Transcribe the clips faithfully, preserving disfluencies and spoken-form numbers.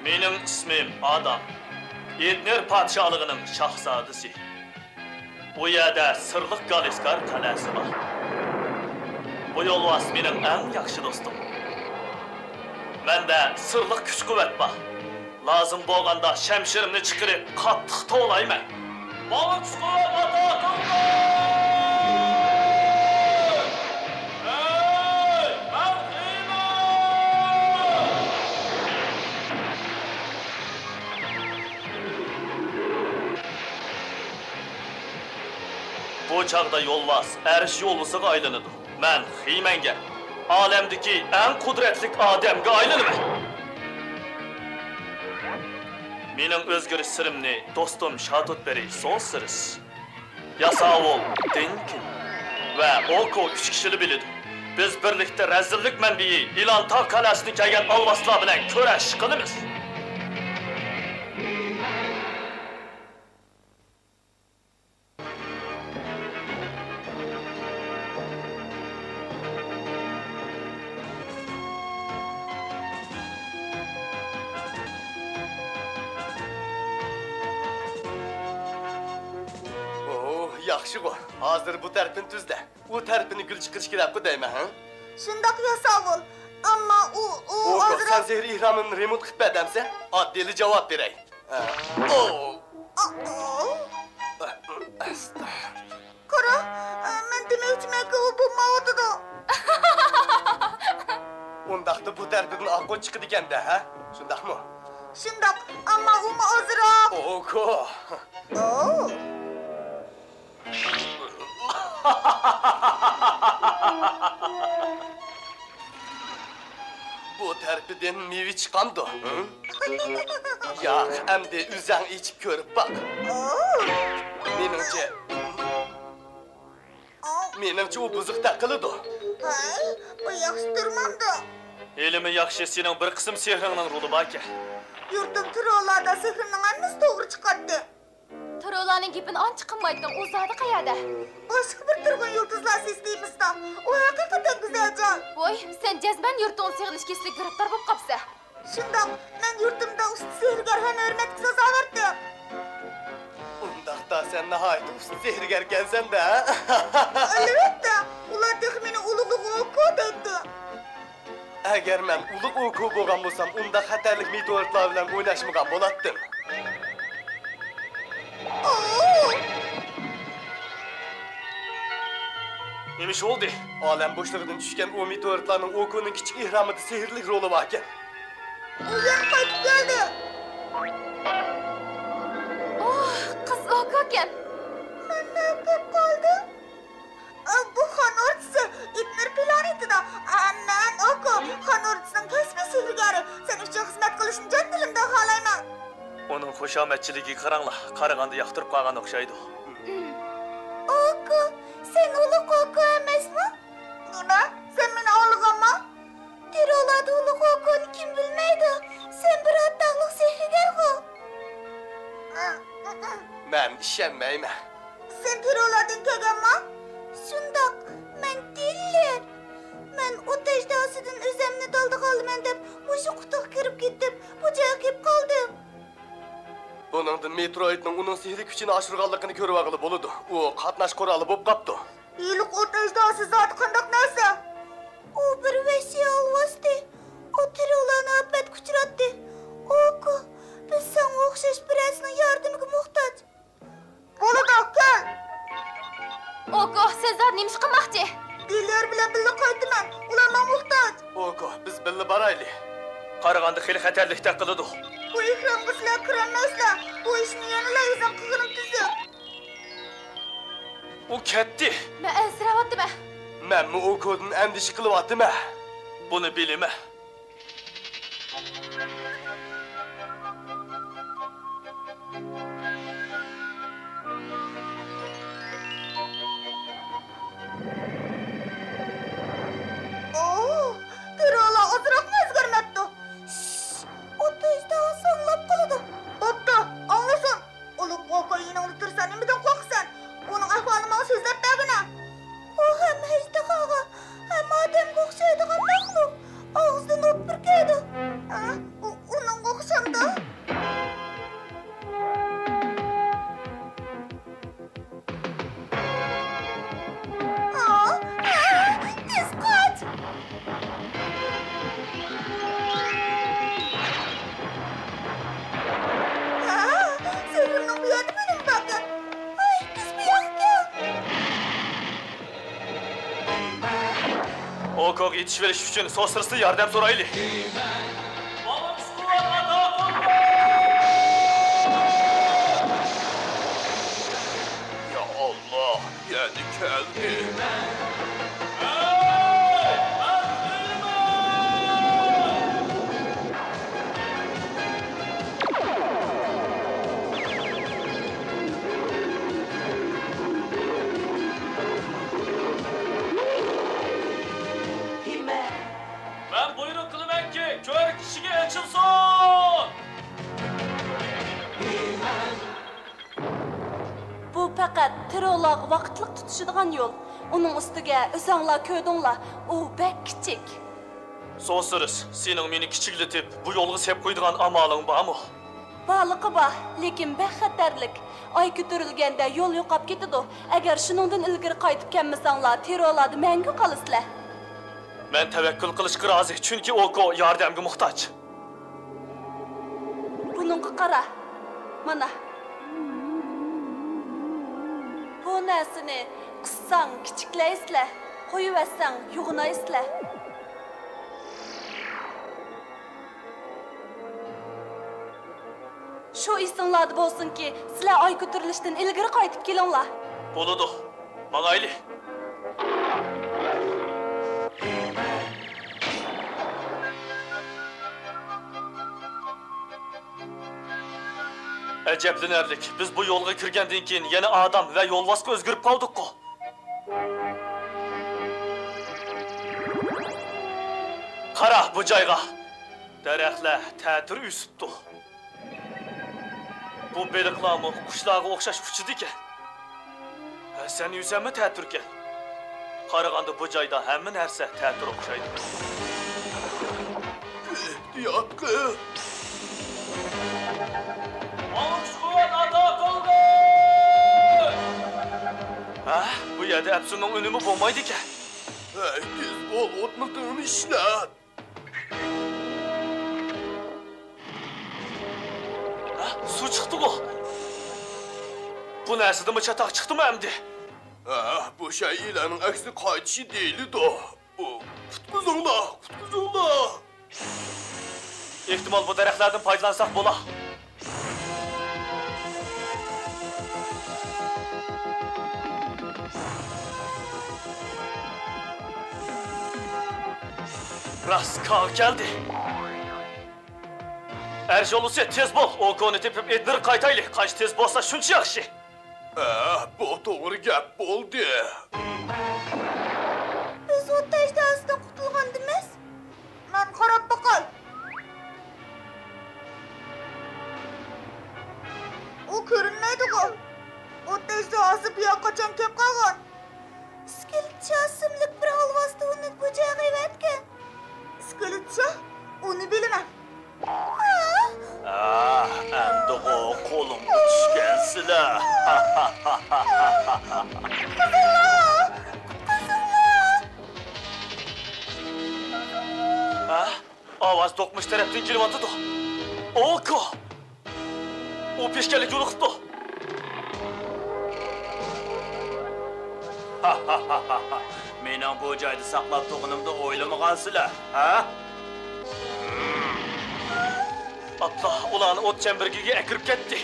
مېنىڭ ئىسمىم ئادام. ئېدنېر پادىشاھلىقىنىڭ شاھزادىسى. بۇ يەردە سىرلىق گالىسكار قەلئەسى بار. بۇ يولۋاس مېنىڭ ئەڭ ياخشى دوستۇم. مەندە سىرلىق كۈچ-قۇۋۋەت بار. لازىم بولغاندا شەمشىرىمنى چىقىرىپ، قاتتىق توۋلايمەن. ماڭا كۈچ-قۇۋۋەت ئاتا قىلدى! ھەي، مەن خىمەن! بۇ چاغدا يولۋاس ئەرش يولۋىسىغا ئايلىنىدۇ. مەن خىمەنگە، ئالەمدىكى ئەڭ قۇدرەتلىك ئادەمگە ئايلىنىمەن. مېنىڭ ئۆزگىرىش سىرىمنى دوستۇم شاتوتبېرى سوسىرىس، ياساۋۇل دىنكىن ۋە ئوكو ئۈچ كىشىلا بىلىدۇ. بىز بىرلىكتە رەزىللىك مەنبىيى ئىلان تاغ قەلئەسىدىن كەلگەن ئالۋاستىلار بىلەن كۈرەش قىلىمىز. ئوھ، ياخشىغۇ. ھازىر بۇ تەرىپىنى تۈزلە. ئۇ تەرىپىنى گۈل چىقىرىش كېرەكقۇ دەيمەن، ھە؟ شۇنداق ياساۋۇل. ئەمما ئۇ، ئۇ ئوكو، ھازىر سەن سېھرىي ئېھرامىمنى رېمونت قىلىپ بەر دەمسە، ئاددىيلا جاۋاب بېرەي. ئە، ئو. ئا، ئو. ئەستە. قارا، مەن دېمەكچىمەنكى، ئۇ بولمايۋاتىدۇ. ئۇنداقتا بۇ تەرىپىدىن ئاقۇن چىقىدىكەن-دە، ھە؟ شۇنداقمۇ؟ شۇنداق، ئەمما ئۇمۇ ئازراق. ئوكو. ئو. بۇ تەرىپىدىن مېۋە چىقامدۇ؟ ھە؟ ياق، ئەمدى ئۆزەڭ ئېچىپ كۆرۈپ باق. مېنىڭچە، مېنىڭچە ئۇ بۇزۇق تەقىلىدۇ. ھەي، بۇ ياخشى تۇرمامدۇ؟ ھېلىمۇ ياخشى، سېنىڭ بىر قىسىم سېھرىڭنىڭ رولى باركەن. يۇرتۇم تۇرۇلاردا سېھرىمنىڭ ھەممىسى توغرا چىقاتتى. تۇرۇلارنىڭ گېپىنى ئانچە قىلمايتتىڭ، ئۇ زادى قەيەردە؟ باشقا بىر تۇرغۇن يۇلتۇزلار سىستېمىسىدا. ئۇ ھەقىقەتەن گۈزەلجان. ۋوي، سەن جەزمەن يۇرتۇڭنى سېغىنىش كېسىلىگە گىرىپتار بولۇپ قاپسەن. شۇنداق، مەن يۇرتۇمدا ئۇستا سېھىرگەر ھەم ھۆرمەتكە سازاۋەردىم. ئۇنداقتا سەن ناھايىتى ئۇستا سېھىرگەركەنسەن-دە. ئەلۋەتتە، ئۇلار تېخى مېنى ئۇلۇغ ئوكو دەيتتى. ئەگەر مەن ئۇلۇغ ئوكو بولغان بولسام، ئۇنداق خەتەرلىك مېتېئورىتلار بىلەن ئويناشمىغان بولاتتىم. ئوو! نېمە ئىش بولدى؟ ئالەم بوشلۇقىدىن چۈشكەن ئۇ مېتېئورىتلارنىڭ ئوكونىڭ كىچىك ئېھرامىدا سېھىرلىك رولى باركەن. ئۇ يەنە قايتىپ كەلدى. ئوھ، قىز ئوكوكەن. مەن نەگە كېلىپ قالدىم؟ ئا، بۇ خان ئوردىسى ئېتنېر پلانېتىدا. ئا، مەن ئوكو، خان ئوردىسىنىڭ كەسپىي سېھىرگەرى. سەن ئۈچۈن خىزمەت قىلىشنى جان دىلىمدىن خالايمەن. ئۇنىڭ خۇشامەتچىلىكىگە قاراڭلار، قارىغاندا ياقتۇرۇپ قالغان ئوخشايدۇ. ئوكو، سەن ئۇلۇغ ئوكو ئەمەسمۇ؟ نېمە؟ سەن مېنى ئاڭلىغانما؟ تىرولاردا ئۇلۇغ ئوكونى كىم بىلمەيدۇ؟ سەن بىر ئاتاقلىق سېھىرگەرغۇ. مەن ئىشەنمەيمەن. سەن تىرولاردىن كەلگەنما؟ شۇنداق، مەن تىللېر. مەن ئوت ئەجدىھاسىدىن ئۆزەمنى دالدىغا ئالىمەن دەپ، مۇشۇ قۇتىغا كىرىپ كېتىپ، بۇ جايغا كېلىپ قالدىم. بۇنىڭدىن مېتروئىدنىڭ ئۇنىڭ سېھرىي كۈچىنى ئاشۇرغانلىقىنى كۆرۈۋالغىلى بولىدۇ. ئۇ قاتناش قورالى بولۇپ قاپتۇ. ھېلىقى ئوت ئەجدىھاسى زادى قانداق نەرسە؟ ئۇ بىر ۋەھشىي ئالۋاستى. ئۇ تىرولارنى ئاپەتكە ئۇچراتتى. ئوكو، بىز ساڭا ئوخشاش بىرەرسىنىڭ ياردىمىگە موھتاج. بولىدۇ، كەل! ئوكو، سەن زادى نېمە ئىش قىلماقچى؟ دىليار بىلەن بىللە قايتىمەن. ئۇلار ماڭا موھتاج. ئوكو، بىز بىللە بارايلى. قارىغاندا خېلى خەتەرلىكتەك قىلىدۇ. بۇ ئېھرامغا سىلەر كىرەلمەيسىلەر. بۇ ئىشنى يەنىلا ئۆزۈڭ قىلغىنىڭ تۈزۈك. ئۇ كەتتى. مەن ئەنسىرەۋاتىمەن. مەنمۇ ئوكودىن ئەندىشە قىلىۋاتىمەن. بۇنى بىلىمەن. ئوھ، تىرولار ئازراقمۇ ئۆزگەرمەپتۇ. شش، ئوت ئەجدىھاسى ئاڭلاپ قالىدۇ. بوپتۇ، ئاڭلىسۇن. ئۇلۇغ ئوكو يېنىڭدا تۇرسا نېمىدىن قورقىسەن؟ ئۇنىڭ ئەھۋالىنى ماڭا سۆزلەپ بەرگىنە. ئۇ ھەم ئەجدىھاغا، ھەم ئادەمگە ئوخشايدىغان مەخلۇق. ئاغزىدىن ئوت پۈركەيدۇ. ئە، ئۇ، ئۇنىڭغا ئوخشامدۇ؟ يېتىشىۋېلىش ئۈچۈن سوسرىستىن ياردەم سورايلى. يا ئاللا، يەنە كەلدى. مەن بۇيرۇق قىلىمەنكى، كۆرۈك ئىشىكى ئېچىلسۇن! بۇ پەقەت تېررولارغا ۋاقىتلىق تۇتىشىدىغان يول. ئۇنىڭ ئۈستىگە ئۆزەڭلار كۆردۈڭلار، ئۇ بەك كىچىك. سوسرىس، سېنىڭ مېنى كىچىكلىتىپ، بۇ يولغا سېلىپ قويىدىغان ئامالىڭ بارمۇ؟ بارلىقى بار، لېكىن بەك خەتەرلىك. ئاي كۆتۈرۈلگەندە يول يوقاپ كېتىدۇ. ئەگەر شۇنىڭدىن ئىلگىرى قايتىپ كەلمىسەڭلار، تېررولاردا مەڭگۈ قالىسىلەر. مەن تەۋەككۈل قىلىشقا رازى، چۈنكى ئوكو ياردەمگە موھتاج. بۇنىڭغا قارا. مانا. بۇ نەرسىنى قىسساڭ كىچىكلەيسىلەر، قويۇۋەتسەڭ يوغىنايسىلەر. شۇ ئېسىڭلاردا بولسۇنكى، سىلەر ئاي كۆتۈرۈلۈشتىن ئىلگىرى قايتىپ كېلىڭلار. بولىدۇ. ماڭايلى. ئەجەبلىنەرلىك، بىز بۇ يولغا كىرگەندىن كېيىن يەنە ئادەم ۋە يولۋاسقا ئۆزگىرىپ قالدۇققۇ. قارا بۇ جايغا. دەرەخلەر تەتۈر ئۆسۈپتۇ. بۇ بېلىقلارمۇ قۇشلارغا ئوخشاش ئۇچىدىكەن. ھە، سەن ئۆزۈڭمۇ تەتۈركەن. قارىغاندا بۇ جايدا ھەممە نەرسە تەتۈر ئوخشايدۇ. ئېھتىيات قىل! ئالقىش قۇۋۋەت ئاتا قىلدى! ھە، بۇ يەردە ئەپسۇننىڭ ئۈنۈمى بولمايدىكەن. ھەي، تېز بول، ئوت مىلتىقىنى ئىشلەت! ھە، سۇ چىقتىغۇ! بۇ نەرسىدىنمۇ چاتاق چىقتىمۇ ئەمدى؟ ھە، بۇ شەيئىلەرنىڭ ئەكسىنى قايتىشى دېيىلىدۇ. ئۇ، قۇتقۇزۇڭلار، قۇتقۇزۇڭلار! ئېھتىمال بۇ دەرەخلەردىن پايدىلانساق بولا. راست، كاغا كەلدى. ئەر شولىسى، تېز بول، ئوكونى تېپىپ ئېدىنغا قايتايلى، قانچە تېز بولسا شۇنچە ياخشى. ئە، بۇ توغرا گەپ بولدى. بىز ئوت ئەجدىھاسىدىن قۇتۇلغاندىمىز؟ مەن قاراپ باقاي. ئۇ كۆرۈنمەيدىغۇ؟ ئوت ئەجدىھاسى بۇياققا قاچان كەپ قالغان؟ ئىسكىلىت شاھ ئىسىملىك بىر ھالۋاسىتى ئۇنى بۇ جايغا ئەۋەتكەن. ئىسكىلىت شاھ؟ ئۇنى بىلىمەن. ئاھ، ئەمدىغۇ قولۇمغا چۈشكەنسىلەر. قۇتقۇزۇڭلار! قۇتقۇزۇڭلار! ھە؟ ئاۋاز دوقمۇش تەرەپتىن كېلىۋاتىدۇ. ئوكو! ئۇ پېشكەللىك يولۇقۇپتۇ. مېنىڭ بۇ جايدا ساقلاپ تۇرغىنىمنى ئويلىمىغانسىلەر، ھە؟ ئاپلا، ئۇلارنى ئوت چەمبىرىكىگە ئەكىرىپ كەتتى.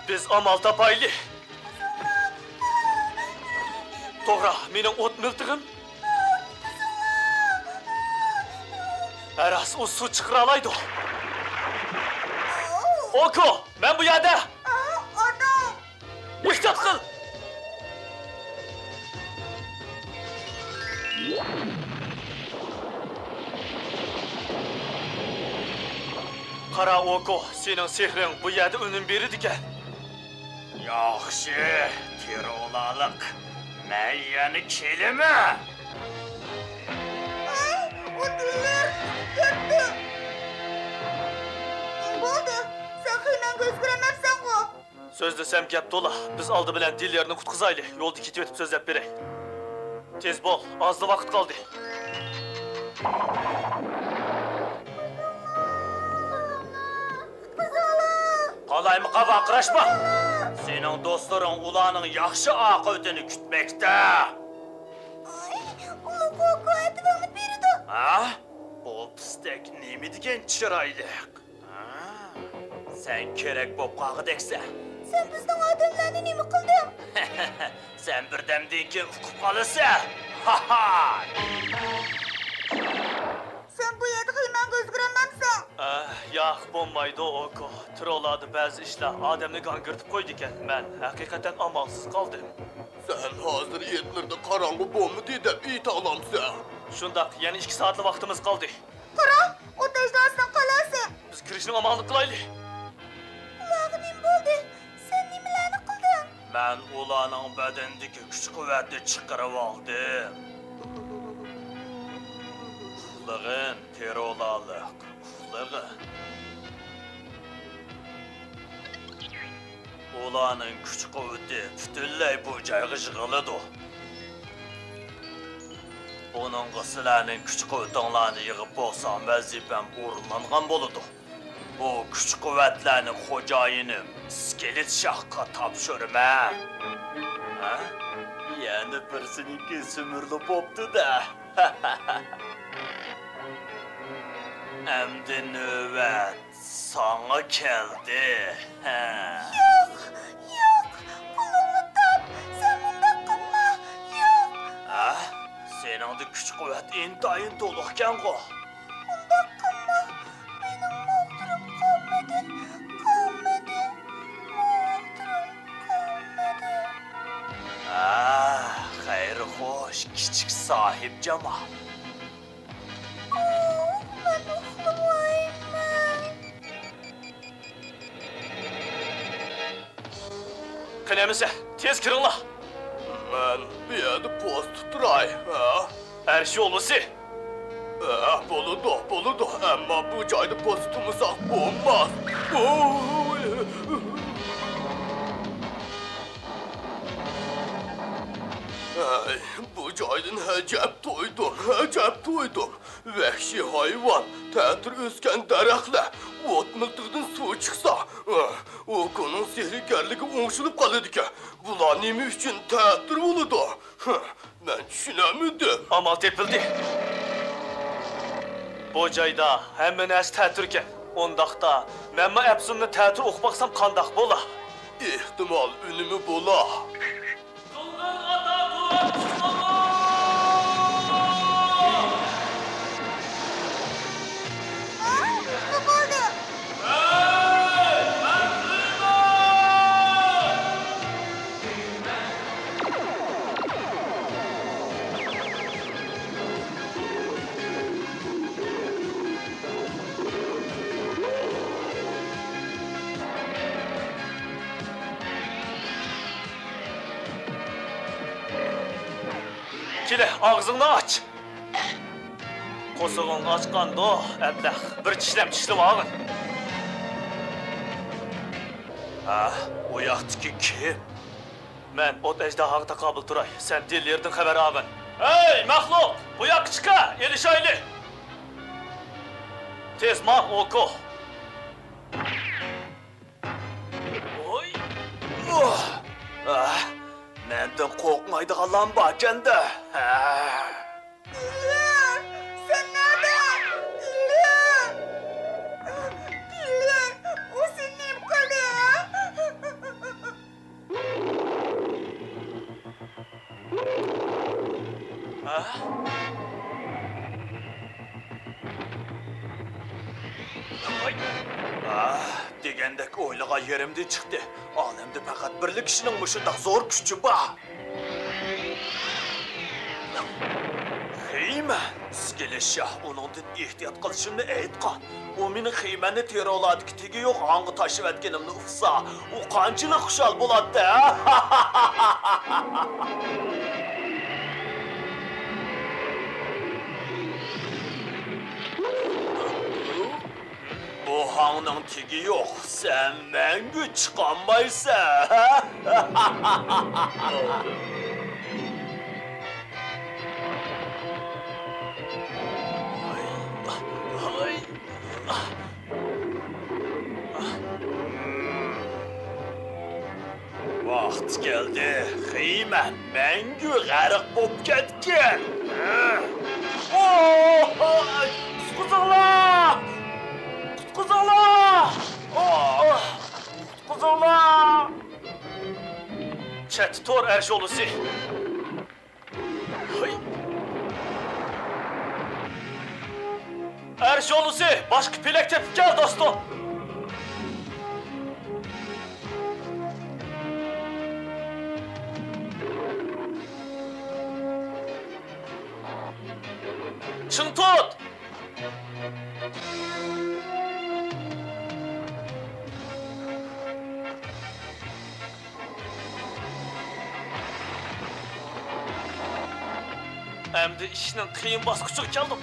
بىز ئامال تاپايلى. توغرا، مېنىڭ ئوت مىلتىقىم. ھە راست، ئۇ سۇ چىقىرالايدۇ. ئوكو، مەن بۇ يەردە. ئېھتىيات قىل! قارا ئوكو، سېنىڭ سېھرىڭ بۇ يەردە ئۈنۈم بېرىدىكەن. ياخشى، تېررولارلىق، مەن يەنە كېلىمەن. ئاي، ئوت ئۆيلەر كەتتى. بولدى، سەن خېمەڭگە ئۆزگىرەلمەپسەنغۇ؟ سۆزلىسەم گەپ تولا. بىز ئالدى بىلەن دىلېرنى قۇتقۇزايلى. يولدا كېتىۋېتىپ سۆزلەپ بېرەي. تېز بول، ئازلا ۋاقىت قالدى. قالايمىقان ۋارقىراشما! سېنىڭ دوستلىرىڭ ئۇلارنىڭ ياخشى ئاقىۋىتىنى كۈتمەكتە. ئاي، ئۇلۇغ كوكو ئەتىۋىڭنى بېرىدۇ. ھە؟ بۇ پىستەك نېمە دېگەن چىرايلىق؟ ھە؟ سەن كېرەك بوپ قالغۇدەكسەن. سەن بىزنىڭ ئادەملەرنى نېمە قىلدىڭ؟ سەن بىردەمدىن كېيىن ئۇقۇپ قالىسەن. ھاھا! سەن بۇ يەردە خېمەڭگە ئۆزگىرەلمەمسەن؟ ئەھ، ياق، بولمايدۇ، ئوكو. تروللاردا بەزى ئىشلار ئادەمنى گاڭگىرىتىپ قويىدىكەن. مەن ھەقىقەتەن ئامالسىز قالدىم. سەن ھازىر ھېيتلىرىدا قاراڭغۇ بولمىدى دەپ ئېيتالامسەن؟ شۇنداق، يەنە ئىككى سائەتلا ۋاقتىمىز قالدى. قارا، ئوت ئەجدىھاسىنىڭ قالاسى. بىز كىرىشنىڭ ئامالىنى قىلايلى. بۇلارغا نېمە بولدى؟ سەن نېمىلەرنى قىلدىڭ؟ مەن ئۇلارنىڭ بەدىنىدىكى كۈچ-قۇۋۋەتنى چىقىرىۋالدىم. ئۇخلىغىن، تروللارلىق، ئۇخلىغىن. ئۇلارنىڭ كۈچ-قۇۋۋىتى پۈتۈنلەي بۇ جايغا يىغىلىدۇ. بۇنىڭغا سىلەرنىڭ كۈچ-قۇۋۋىتىڭلارنى يىغىپ بولسام، ۋەزىپەم ئورۇنلانغان بولىدۇ. بۇ كۈچ-قۇۋۋەتلەرنى خوجايىنىم ئىسكىلىت شاھقا تاپشۇرىمەن. ھە؟ يەنە بىرسىنىڭكى سۈمۈرىلىپ بوپتۇ-دە. ئەمدى نۆۋەت ساڭا كەلدى. ھە. ياق، ياق، قولۇڭنى تاپ، سەن مۇنداق قىلما، ياق. ھە؟ سېنىڭدە كۈچ-قۇۋۋەت ئىنتايىن تولۇقكەنغۇ. مۇنداق قىلما، مېنىڭ ماغدۇرۇم قالمىدى، قالمىدى، ماغدۇرۇم قالمىدى. ھە، خەير خوش، كىچىك ساھىبجامال. ئوھ، مەن ئۇخلىمايمەن. قېنى ئەمىسە، تېز كىرىڭلار. مەن بۇ يەردە پوست تۇتۇراي، ھە؟ ئەرش يولۋىسى. ھە، بولىدۇ، بولىدۇ، ئەمما بۇ جايدا پوست تۇتمىساق بولماس. ئوي. ھەي، بۇ جايدىن ئەجەب تويدۇم، ئەجەب تويدۇم. ۋەھشىي ھايۋان، تەتۈر ئۆسكەن دەرەخلەر، ئوت مىلتىقىدىن سۇ چىقسا، ئوكونىڭ سېھىرگەرلىكى ئوڭشىلىپ قالىدىكەن. بۇلار نېمە ئۈچۈن تەتۈر بولىدۇ؟ مەن چۈشىنەلمىدىم. ئامال تېپىلدى. بۇ جايدا ھەممە نەرسە تەتۈركەن. ئۇنداقتا، مەنمۇ ئەپسۇننى تەتۈر ئوقۇپ باقسام قانداق بولا؟ ئېھتىمال، ئۈنۈمى بولا. دۇلدۇل ئاتا تۇرۇپ چىقىڭلار! ئە، نېمە بولدى؟ ھەي، مەن سۈلەيمان! كېلە، ئاغزىڭنى ئاچ! قورسىقىڭ ئاچقاندۇ، ئەبلەخ، بىر چىشلەم چىشلىۋالغىن. ھە، ئۇ ياقتىكى كىم؟ مەن ئوت ئەجدىھاغا تاقابىل تۇراي، سەن دېللېردىن خەۋەر ئالغىن. ھەي، مەخلۇق، بۇ ياققا چىقە، ئېلىشايلى. تېز ماڭ، ئوكو. ۋوي. ئۇھ. ئاھ، مەندىن قورقمايدىغانلارمۇ باركەن-دە. ھە. ئىليا، سەن نەدە؟ ئىليا! ئىليا، ئۇ سېنى نېمە قىلدى، ھە؟ ھە؟ ۋاي. ئاھ، دېگەندەك ئويلىغان يېرىمدىن چىقتى. ئالەمدە پەقەت بىرلا كىشىنىڭ مۇشۇنداق زور كۈچى بار. خېيمەن! ئىسكىلىت شاھ ئۇنىڭدىن ئېھتىيات قىلىشىمنى ئېيتقان. ئۇ مېنىڭ خېيمەننى تېررورلاردىكى تېگى يوق ھاڭغا تاشلىۋەتكىنىمنى ئۇقسا، ئۇ قانچىلىك خۇشال بولاتتى، ھە؟ بۇ ھاڭنىڭ تېگى يوق، سەن مەڭگۈ چىقالمايسەن. كەلدى. خېيمەن مەڭگۈ غەرق بولۇپ كەتكەن. ئوھ! قۇتقۇزۇڭلار! قۇتقۇزۇڭلار! ئوھ! قۇتقۇزۇڭلار! چەتتە تۇر، ئەر شولىسى. ھاي. ئەر شولىسى، باشقا پېلەك تېپىپ كەل، دوستۇم. چىڭ تۇت! ئەمدى ئىشنىڭ قىيىن باسقۇچىغا كەلدۇق.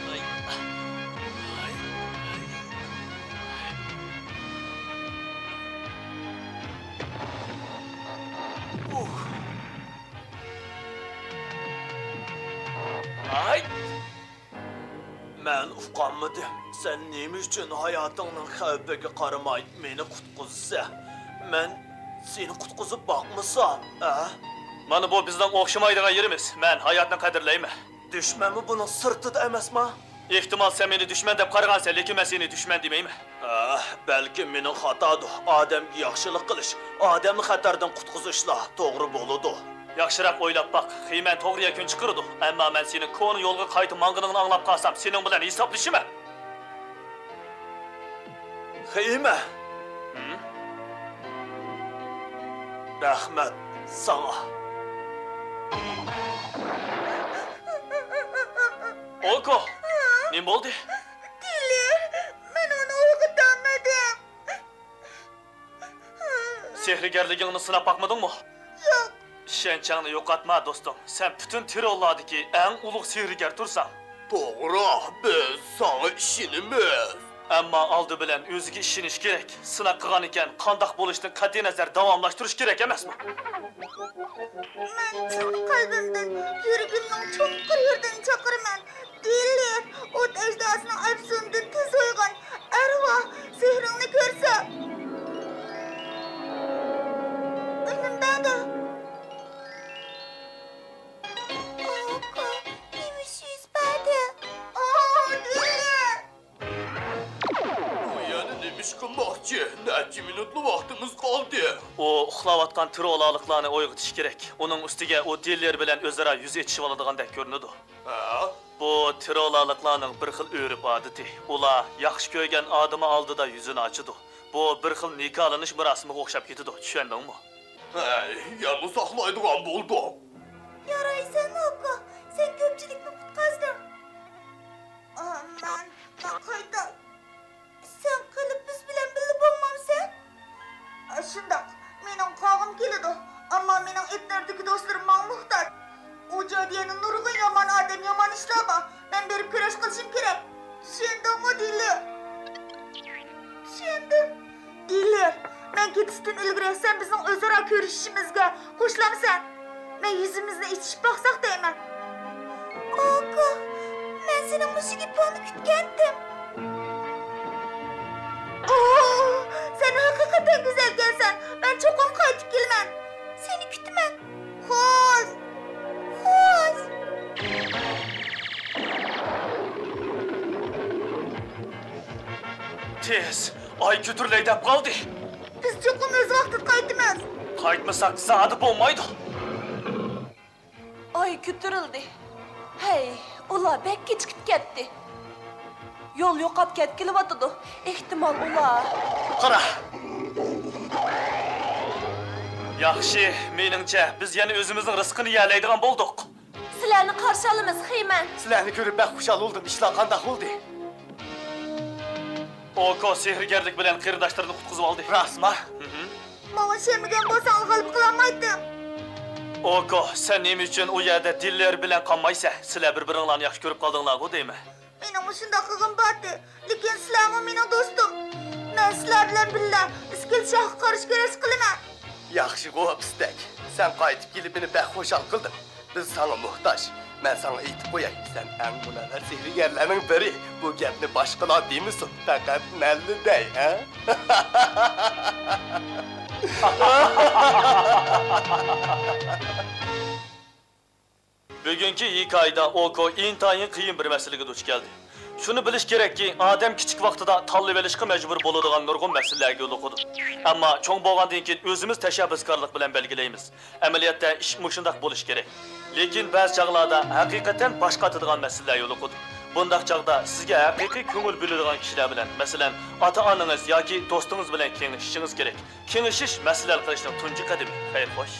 ئاي! مەن ئۇقالمىدىم. سەن نېمە ئۈچۈن ھاياتىڭنىڭ خەۋپىگە قارىماي مېنى قۇتقۇزىسەن؟ مەن سېنى قۇتقۇزۇپ باقمىسام، ھە؟ مانا بۇ بىزنىڭ ئوخشىمايدىغان يېرىمىز. مەن ھاياتنى قەدىرلەيمەن. دۈشمەنمۇ بۇنىڭ سىرتىدا ئەمەسما؟ ئېھتىمال، سەن مېنى دۈشمەن دەپ قارىغانسەن، لېكىن مەن سېنى دۈشمەن دېمەيمەن. ئاھ، بەلكىم مېنىڭ خاتادۇر. ئادەمگە ياخشىلىق قىلىش، ئادەمنى خەتەردىن قۇتقۇزۇشلا توغرا بولىدۇ. ياخشىراق ئويلاپ باق، خېيمەن توغرا يەكۈن چىقىرىدۇ. ئەمما مەن سېنىڭ كونا يولغا قايتا ماڭغىنىڭنى ئاڭلاپ قالسام، سېنىڭ بىلەن ھېسابلىشىمەن. خېيمەن. ھىم؟ رەھمەت ساڭا. ئوكو، نېمە بولدى؟ دىلى، مەن ئۇنى ئويغىتالمىدىم. سېھىرگەرلىكىڭنى سىناپ باقمىدىڭمۇ؟ ياق. ئىشەنچىڭنى يوقاتما، دوستۇم. سەن پۈتۈن تىروللاردىكى ئەڭ ئۇلۇغ سېھىرگەر تۇرساڭ. توغرا، بىز ساڭا ئىشىنىمىز. ئەمما ئالدى بىلەن ئۆزىگە ئىشىنىش كېرەك. سىناق قىلغان ئىكەن، قانداق بولۇشتىن قەتئىينەزەر داۋاملاشتۇرۇش كېرەك ئەمەسمۇ؟ مەن چىن قەلبىمدىن، يۈرىكىمنىڭ چوڭقۇر يېرىدىن چاقىرىمەن. دىلى، ئوت ئەجدىھاسىنىڭ ئەپسۇنىدىن تېز ئويغان، ئەرۋاھ، سېھرىڭنى كۆرسەت. ئۈنۈم بەردى. ئاكا، نېمە ئىش يۈز بەردى؟ ئا، دىلى! ئۇ يەنە نېمە ئىش قىلماقچى؟ نەچچە مىنۇتلا ۋاقتىمىز قالدى. ئۇ ئۇخلاۋاتقان تىرولارلىقلارنى ئويغىتىش كېرەك. ئۇنىڭ ئۈستىگە ئۇ دىللېر بىلەن ئۆزئارا يۈز ئېچىشىۋالىدىغاندەك كۆرۈنىدۇ. ھە؟ بۇ تىرولارلىقلارنىڭ بىر خىل ئۆرپ-ئادىتى. ئۇلار ياخشى كۆرگەن ئادىمى ئالدىدا يۈزىنى ئاچىدۇ. بۇ بىر خىل نىكاھلىنىش مۇراسىمىغا ئوخشاپ كېتىدۇ، چۈشەندىڭمۇ؟ ھەي، يەنە ساقلايدىغان بولدۇق. يارايسەن، ئاكا، سەن كۆپچىلىكنى قۇتقازدىڭ. ئا، مەن، مەن قايتاي. سەن قېلىپ بىز بىلەن بىللە بولمامسەن؟ ئا، شۇنداق، مېنىڭ قالغۇم كېلىدۇ، ئەمما مېنىڭ ئېتنېردىكى دوستلىرىم ماڭا موھتاج. ئۇ جايدا يەنە نۇرغۇن يامان ئادەم، يامان ئىشلار بار. مەن بېرىپ كۈرەش قىلىشىم كېرەك. چۈشەندىڭمۇ، دىلى؟ چۈشەندىم. دىلى، مەن كېتىشتىن ئىلگىرى سەن بىزنىڭ ئۆزئارا كۆرۈشۈشىمىزگە قوشۇلامسەن؟ مەن يۈزىمىزنى ئېچىشىپ باقساق دەيمەن. ئاكا، مەن سېنىڭ مۇشۇ گېپىڭنى كۈتكەنتىم. ئوھ، سەن ھەقىقەتەن گۈزەلكەنسەن. مەن چوقۇم قايتىپ كېلىمەن. سېنى كۈتىمەن. خوش. خوش. تېز، ئاي كۆتۈرۈلەي دەپ قالدى. بىز چوقۇم ئۆز ۋاقتىدا قايتىمىز. قايتمىساق زادى بولمايدۇ. ئاي كۆتۈرۈلدى. ھەي، ئۇلار بەك كېچىكىپ كەتتى. يول يوقاپ كەتكىلى بولىدۇ. ئېھتىمال ئۇلار. قارا! ياخشى، مېنىڭچە، بىز يەنە ئۆزىمىزنىڭ رىزقىنى يېيەلەيدىغان بولدۇق. سىلەرنى قارشى ئالىمىز، خېيمەن. سىلەرنى كۆرۈپ بەك خۇشال بولدۇم. ئىشلار قانداق بولدى؟ ئوكو سېھىرگەرلىك بىلەن قېرىنداشلىرىنى قۇتقۇزۇۋالدى. راستما؟ ھىم. ماڭا ئىشەنمىگەن بولساڭلار غەلىبە قىلالمايتتىم. ئوكو، سەن نېمە ئۈچۈن ئۇ يەردە دىللېر بىلەن قالمايسەن؟ سىلەر بىر-بىرىڭلارنى ياخشى كۆرۈپ قالدىڭلارغۇ دەيمەن. مېنىڭمۇ شۇنداق قىلغۇم بارتى. لېكىن سىلەرمۇ مېنىڭ دوستۇم. مەن سىلەر بىلەن بىللە ئىسكىلىت شاھقا قارشى كۈرەش قىلىمەن. ياخشىغۇ، پىستەك. سەن قايتىپ كېلىپ مېنى بەك خۇشال قىلدىڭ. بىز ساڭا موھتاج. مەن ساڭا ئېيتىپ قوياي، سەن ئەڭ مۇنەۋۋەر سېھىرگەرلەرنىڭ بىرى. بۇ گەپنى باشقىلار دېمىسۇن، پەقەت مەنلا دەي، ھە؟ بۈگۈنكى ھېكايىدە ئوكو ئىنتايىن قىيىن بىر مەسىلىگە دۇچ كەلدى. شۇنى بىلىش كېرەككى، ئادەم كىچىك ۋاقتىدا تاللىۋېلىشقا مەجبۇر بولىدىغان نۇرغۇن مەسىلىلەرگە يولۇقىدۇ. ئەمما چوڭ بولغاندىن كېيىن ئۆزىمىز تەشەببۇسكارلىق بىلەن بەلگىلەيمىز. ئەمەلىيەتتە ئىش مۇشۇنداق بولۇشى كېرەك. لېكىن بەزى چاغلاردا ھەقىقەتەن باش قاتىدىغان مەسىلىلەر يولۇقىدۇ. بۇنداق چاغدا سىزگە ھەقىقىي كۆڭۈل بۆلىدىغان كىشىلەر بىلەن، مەسىلەن، ئاتا-ئانىڭىز ياكى دوستىڭىز بىلەن كېڭىشىشىڭىز كېرەك. كېڭىشىش مەسىلە ھەل قىلىشنىڭ تۇنجى قەدىمى. خەير خوش.